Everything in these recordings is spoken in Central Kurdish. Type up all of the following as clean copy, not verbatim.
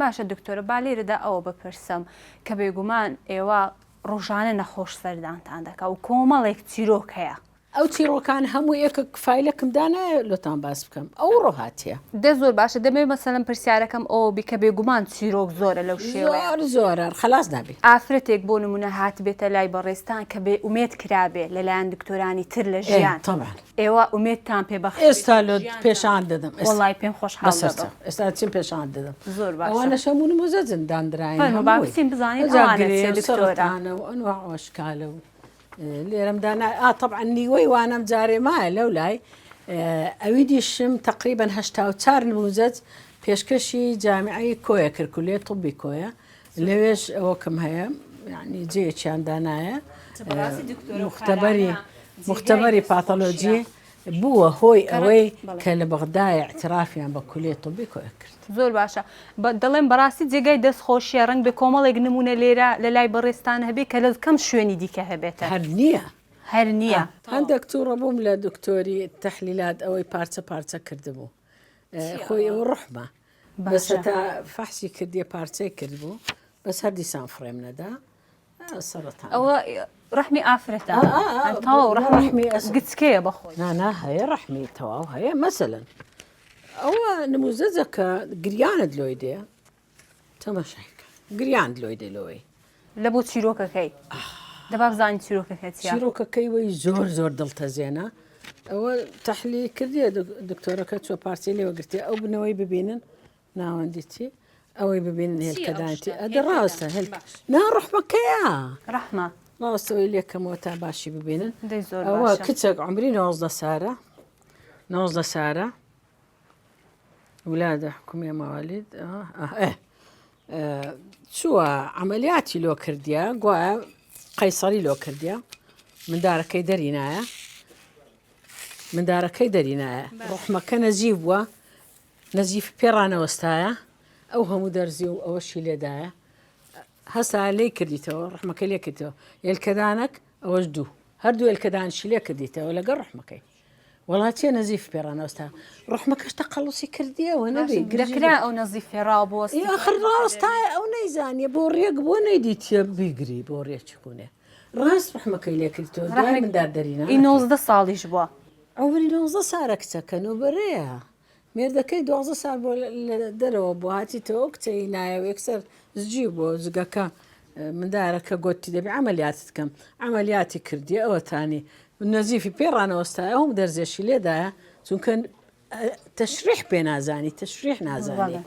باشە دکتۆرە با لێرەدا ئەوە بپرسم کە بێگومان ئێوە ڕۆژانە نەخۆش سەردانتان دەکا و کۆمەڵێک چیرۆک هەیە. ئەو چیڕۆکان هەموو یەکەک فایلەکم دانایە لۆتان باس بکەم ئەوڕۆ هاتیە. دە زۆر باشە دەمەوێ مەسەلەن پرسیارەکەم ئەوە بی کە بێگومان چیرۆک زۆرە لەو شێوەیە. زۆر زۆرە خەلاس نابی. ئافرەتێک بۆ نمونە هاتبێتە لای بەڕێزتان کە بێ ئومێد کرابێ لەلایەن دکتۆرانی تر لە ژیان. تەبعەن. ئێوە ئومێدتان پێ بەخشیبێت ئێستا لۆت پێشان دەدەم. وەڵای پێم خۆشحاڵ دەبم. ئێستا چیم پێشان دەدەم. زۆر باشە. ئەوانەش هەموو نموزەجن داندراین. فەرموو با بچین بزانین ئەوانە چیە دکتۆرە. سەرەتانە و ئەنواع و ئەشکالە و لێرەم دانا ئا تەبعەن نیوەی وانەم جارێ مایە لەو لای ئەوی دیشم تقریبا 84 نموزەج پێشکەشی جامیعەی کۆیە کرد کولێ طبی کۆیە لەوێش ئەوەکم هەیە یعنی جێیەکیان دانایە مختبەری مختبەری پاتەلۆجی بووە هۆی ئەوەی کە لە بەغدای اعترافیان بە کولیە طبی کۆیە کرد. زۆر باشە دەڵێم بەڕاستی جێگای دەست خۆشیە ڕەنگ بێ کۆمەڵێک نمونە لێرە لە لای بەڕێزتان هەبێ کە لە کەم شوێنی دیکە هەبێتە. هەر نییە. هەر نییە. هەندێک توڕە بووم لە دکتۆری تەحلیلات ئەوەی پارچە پارچە کردبوو خۆی ئەوە ڕەحمە بەس هەتا فەحسی کردیە پارچەی کردبوو بەس هەر دیسان فڕێم نەدا سەرەتان ئەوە ڕەحمی ئافرەتە تەواو ڕەحمی گچکەیە بەخۆی نانا هەیە ڕەحمی تەواو هەیە مەسەلەن ئەوە نموزەجەکە گریانت لۆی دێ تەماشای کە گریانت لۆی دێ لۆی لە بۆ چیرۆکەکەی دەبا بزانین چیرۆکەکە چیە چیرۆکەکەی وەی زۆر زۆر دڵتەزێنە ئەوە تەحلیل کردیە دکتۆرەکە چوە پارچەی لێوە گرتیە ئەو بنەوەی ببینن ناوەندی چی ئەوەی ببینن هێلکەدانتی ئەدە ڕاستە هێل نا ڕەحمەکەیە ڕەحمە ڕاستەوەی لێکەمەوە تا باشی ببینن ئەوە کچێک عمری 19 سارە 19 سارە ولادە حکومیە موالید چووە عملیاتی لۆ کردیە گوایە قەیسەری لۆ کردیە مندارەکەی دەرینایە مندارەکەی دەرینایە ڕحمەکە نەزیف بووە نەزیف پێ ڕانەوەستایە ئەو هەموو دەرزی و ئەوەشی لێدایە هەستا لێی کردیتەوە ڕحمەکەی لێ کردەوە ئێلکەدانەک ئەوەش دوو هەردوو ئێلکەدانشی لێ کردیتەوە لەگەڵ ڕحمەکەی وەڵا چیە نەزیف پێ ڕانەوەستا ڕحمەکەش تەقەڵوسی کردیەوە نەبی دەکرا ئەو نەزیف پێ ڕابوەستی ئاخر ڕاوەستایە ئەو نەیزانیە بۆ ڕێک بۆ نەیدیتیە بیگری بۆ ڕێکی کونێ ڕاست ڕحمەکەی لێ کردەوە دوای مندار دەرینا ئی 19 ساڵیش بووە عومری 19 سارە کچەکە نۆبەرەیە مێردەکەی 12 سال بۆ لە دەرەوە بۆ هاتیتەوە ئەو کچەی نایەوە یەکسەر زجی بۆ زگەکە مندارەکە گۆتی دەبی عەمەلیاتت کەم عەمەلیاتی کردی ئەوەتانی نەزیفی پێ ڕانەوەستایە هەم دەرزێشی لێدایە چونکە تەشریح پێ نازانی تەشریح نازانی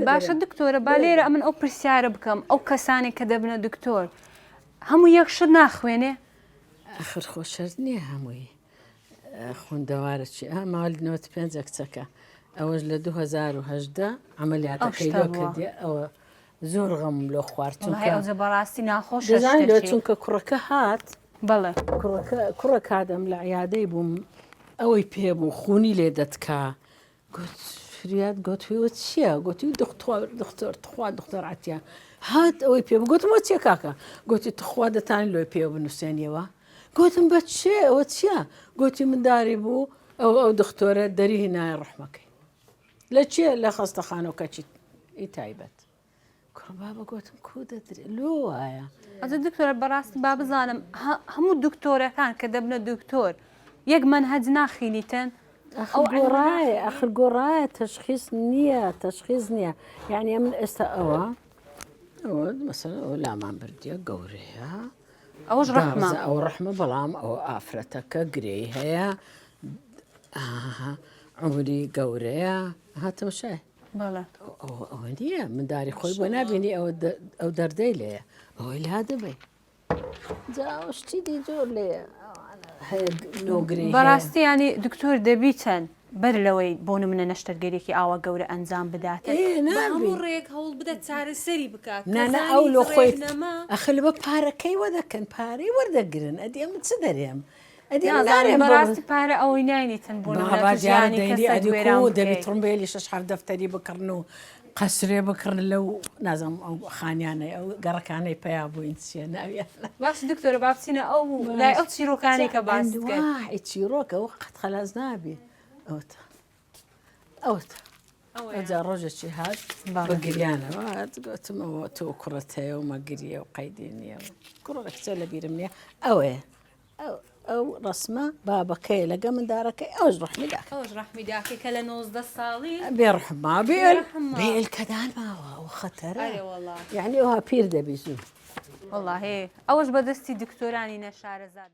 باشە دکتۆرە با لێرە ئەمن ئەو پرسیارە بکەم ئەو کەسانێک کە دەبنە دکتۆر هەموو یەک شت ناخوێنێ ئەخر خۆ شەرت نییە هەمووی خوندەوارە چی ئا ماوەلی 95 کچەکە ئەوەش لە 2018 عملیاتەکەی لۆ کردی ئەوە زۆر غەمم لۆ خوارد چونکە بەڕاستی ناخۆش دەزانی چونکە کوڕەکە هات بەڵێ کوڕەکە کوڕە کادەم لە عیادەی بووم ئەوەی پێ بوو خونی لێ دەتکا گوت فریاد گوتوی وە چییە گوتی دکتۆر دکتۆر تخوا دکتۆر عەتیە هات ئەوەی پێ بوو گوتم وە چیە کاکە گوتی تخوا دەتانی لۆی پێ بنووسێنیەوە گوتم بە چێ ئەوە چییە گوتی منداری بوو ئەو ئەو دکتۆرە دەری هینایە ڕەحمەکەی لە چێ لە خەستەخانەوە کەچی ئی تایبەت کوڕ بابە گۆتم کو دەدرێ لۆ وایە. ئەجە دکتۆرە بەڕاستی با بزانم هەموو دکتۆرەکان کە دەبنە دکتۆر یەک مەنهەج ناخینیتن ئەو گۆڕایە ئەخر گۆڕایە تەشخیص نییە تەشخیص نییە یعنی ئەمن ئێستا ئەوە ئەوە مەسەلەن ئەوە لامان بردیە گەورەیە ئەوەش ڕەحمە ئەو ڕەحمە بەڵام ئەو ئافرەتەکە گرێی هەیە عمری گەورەیە هاتەوە شای بەڵێ. ئەوە ئەوە نییە منداری خۆی بۆ نابینی ئەوە ئەو دەردەی لێیە ئەوەی لا دەبەی جا ئەو شتی دی زۆر لێیە هەیە نۆگرەی هەیە. بەڕاستی یانی دکتۆر دەبی چەند بەر لەوەی بۆ نمونە نەشتەرگەریەکی ئاوا گەورە ئەنجام بدات ئێ بە نابی هەموو ڕێیەک هەوڵ بدە چارەسەری بکا کە نا نا زانی ئەو لۆ ڕێک خۆی نەما ئەخر لەبە پارەکەی وەدەکەن پارەی وەردەگرن ئەدی ئەمن چ دەرێم ئەدی ئەمن نازانم نارێم بڕ بەڕاستی پارە ئەوەی ناینیتن بۆ نمونە بابا تو دیارە ژیانی دەیری کەسەک ئەدی وێران کو دەبی بکەی. تڕمبێلی شەش حەفت دەفتەری بکڕن و قەسرێ بکڕن لەو نازانم ئەو خانیانەی ئەو گەڕەکانەی پەیا بووین چییە ناویانە. باشە دکتۆرە با بچینە ئەو لای ئەو چیرۆکانەی کە باست کرد. ئەنواعی چیرۆکە ئەوە قەت خەلاس نابی ئەوەتا ئەوەتا. ئەوجا ڕۆژێکی هات بە گریانەوە هات گوتم ئەوە تۆ کوڕت هەیە و مەگریە و قەیدی نییە و کوڕە کچە لە بیرم نییە ئەوەیە ئەو ئەو ڕەسمە بابەکەی لەگە مندارەکەی ئەوش ڕەحمی داکە ئەوش ڕەحمی داکەی کە لە 19 ساڵی بێ ڕەحما بێ بێ کەدان ماوە ئەو خەتەرە ئەرێ وەڵا یعنی ئەوها پیر دەبی زوو وەڵاهی ئەوەش بەدەستی دکتۆرانی نەشارەزا دەکەن.